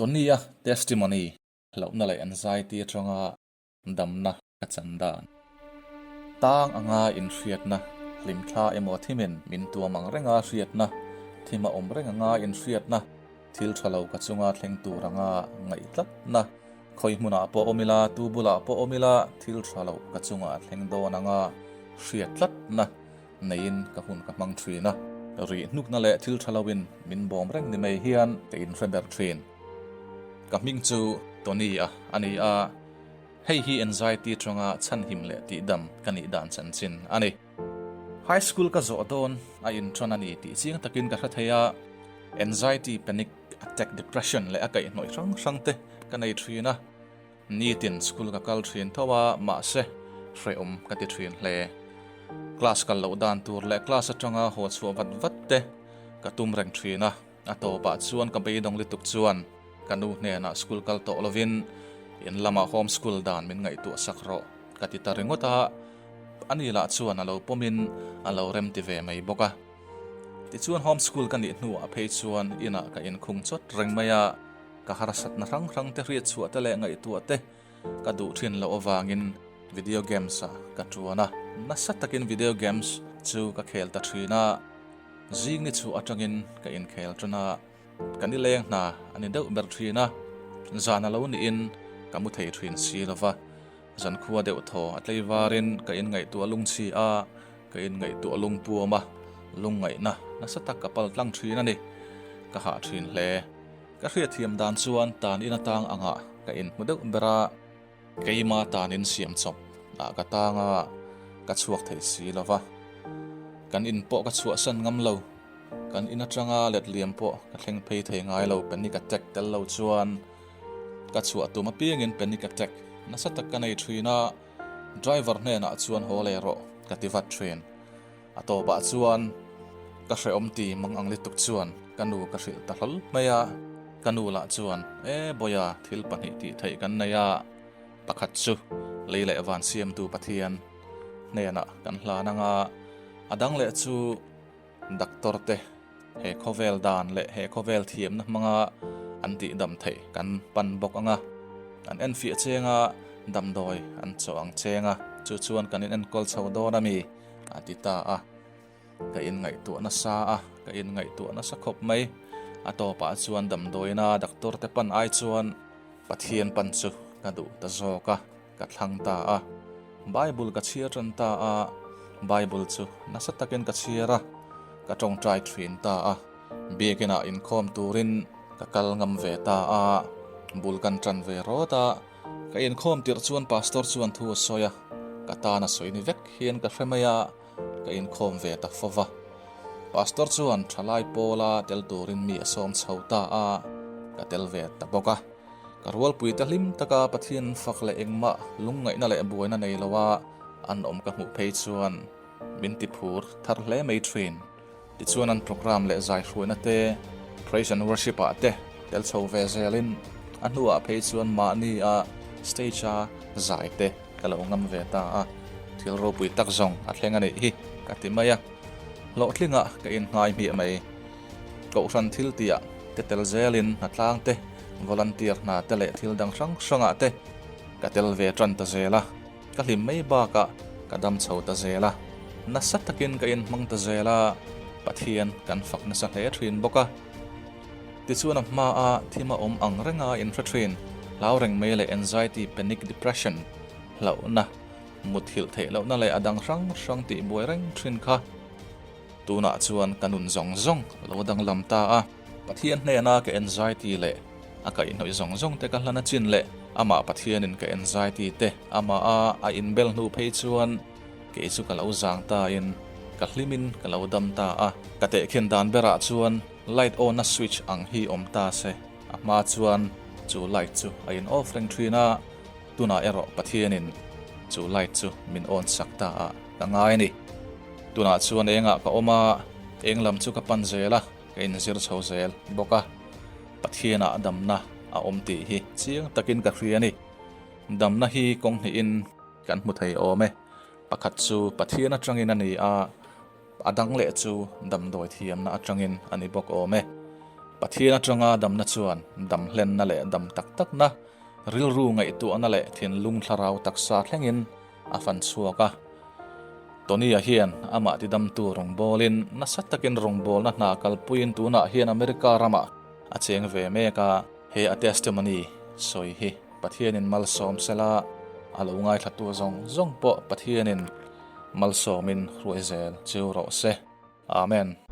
Tony-a testimony hlauhna leh anxiety atanga damna ka chan dan. Tang anga inhriatna, hlimthla emaw thimin min tuam ang renga hriatna, thim a awm reng anga inhriatna, thil tha lo ka chunga thleng tur anga ngaih tlatna, khawi hmunah pawh awm ila, tu bulah pawh awm ila, thil tha lo ka chunga thleng dawn anga hriat tlatna neiin ka hun ka hmang thin a. Rih hnukna leh thil tha loin min bawm reng ni mai hian ka inhre ber thin. Ka hming chu Tony-a a ni a. Hei hi anxiety atanga chhanhim leh tihdam ka nih dan chanchin a ni. High school ka zawh dawn a inṭan a ni tih chiang takin ka hre thei a, anxiety, panic attack, depression leh a kaihhnawih hrang hrang te ka nei ṭhin a. Nitin school ka kal ṭhin tho a, mahse hrehawm ka ti ṭhin hle. Class kal loh dan tur leh class atanga haw chhuah vat vat te ka tum reng ṭhin a. A tawpah chuan ka beidawng lutuk chuan ka nu hnenah school kal tawh lovin in lamah home school dan min ngaihtuah sak rawh ka ti ta ringawt a, ani lah chuan a lo pawmin a lo rem ti ve mai bawk a. Tichuan home school ka nih hnuah phei chuan inah ka inkhung chawt reng mai a, ka harsatna hrang hrang te hriatchhuah te leh ngaihtuah te ka duh thin loh avangin video games ah ka tuan a, nasa takin video games chu ka khel ta thin a. Zing ni chhuah atangin ka inkhel tan a, ka nileng hna a ni deuh ber thin a, zan a lo niin ka mu thei thin si lo va, zankhua deuh thaw a tlei varin ka inngaihtuah lungchhi a, ka inngaihtuah lungpuam a, lungngaihna nasa tak ka pal tlang thin a ni, ka hah thin hle. Ka hriatthiam dan chuan tan in atang angah ka inhmu deuh ber a. Keima tan in siam chawp ah ka tang a, ka chhuak thei si lo va. Kan in pawh ka chhuahsan ngam lo. Kan in atanga letliam pawh ka thleng phei thei ngai lo panic attack tel lo chuan ka chhuah tum apiangin panic attack nasa tak ka nei thin a, driver hnenah chuan haw leh rawh ka ti vat thin. A tawpah chuan ka hrehawm ti mang ang lutuk chuan ka nu ka hrilh ta hlawl mai a, ka nu lah chuan E Bawiha thil pahnih tih theih kan nei a, pakhat chu lei leh van siamtu Pathian hnenah kan hlan ang a, a dang leh chu doctor te he khawvel dan leh he khawvel thiamna hmanga an tihdam theih kan pan bawk ang a, an enfiah cheng a, damdawi an chawh ang cheng a, chu chuan kan inenkawl chho dawn a mi. A ti ta a, ka inngaihtuah nasa a, ka inngaihtuah nasa khawp mai. A tawpah chuan damdawiina doctor te pan ai chuan Pathian pan chu ka duh ta zawk a, ka thlang ta a. Bible ka chhiar tan ta a, Bible chu nasa takin ka chhiar a, ka tawngtai thin ta a. Biakinah inkhawm turin ka kal ngam ve ta a, bul kan tan ve rawt a. Ka inkhawm tirh chuan pastor chuan thu a sawi a, ka tan a sawi ni vek hian ka hre mai a, ka inkhawm ve ta fo va. Pastor chuan thalai pawla tel turin mi a sawm chho ta a, ka tel ve ta bawk a. Ka rualpui te hlim taka Pathian fak leh engmah lungngaihna leh buaina nei loa an awm ka hmuh phei chuan min ti phur thar hle mai thin. Tichuan an programme leh zai hruaina te, praise and worship ah te tel chho ve zelin a hnuah phei chuan mahni a stage a zai te ka lo ngam ve ta a, thil ropui tak zawng a thleng a nih hi ka ti mai a, hlawhtlingah ka innghai hmiah mai. Kohhran thil tihah te tel zelin hnatlang te, volunteer hna te leh thil dang hrang hrangah te ka tel ve tan ta zel a. Ka hlim mai bakah ka dam chho ta zel a, nasa takin ka inhmang ta zel a, Pathian kan fak nasa hle thin bawk a. Tichuan a hmaa thim a awm ang renga inhre thin, hlau reng mai leh anxiety, panic, depression, hlauhna, muthilh theih lohna leh a dang hrang hrang tih buai reng thin kha tunah chuan ka nun zawng zawng a lo danglam ta a. Pathian hnena ka anxiety leh a kaihhnawih zawng zawng te ka hlan a chin leh amah Pathianin ka anxiety te amah a a inbel hnu phei chuan kei chu ka lo zang ta in ka hlim in ka lo dam ta a. Ka tehkhin dan berah chuan light on a switch ang hi awm ta se a hma chuan chu light chu a in off reng thin a, tunah erawh Pathianin chu light chu min on sak ta a ka ngai a ni. Tunah chuan engah ka awm a, eng lam chu ka pan zel a. Ka inzir chho zel bawk a, Pathianah damna a awm tih hi chiang takin ka hria a ni. Damna hi kawng hnihin kan hmu thei awm e. Pakhat chu Pathian atangin a ni a, a dang leh chu damdawi thiamna atangin a ni bawk awm e. Pathian atanga damna chuan dam hlenna leh dam tak takna, rilru ngaihtuahna leh thinlung thlarau taksa thlengin a fan chhuak a. Tony-a hian amah tidamtu rawngbawlin nasa takin rawngbawlna hna kalpuiin tunah hian America ramah a cheng ve mek a. He a testimony sawi hi Pathianin malsawm sela, a lo ngaithlatu zawng zawng pawh Pathianin malsawmin hruai zel cheu rawh se. Amen.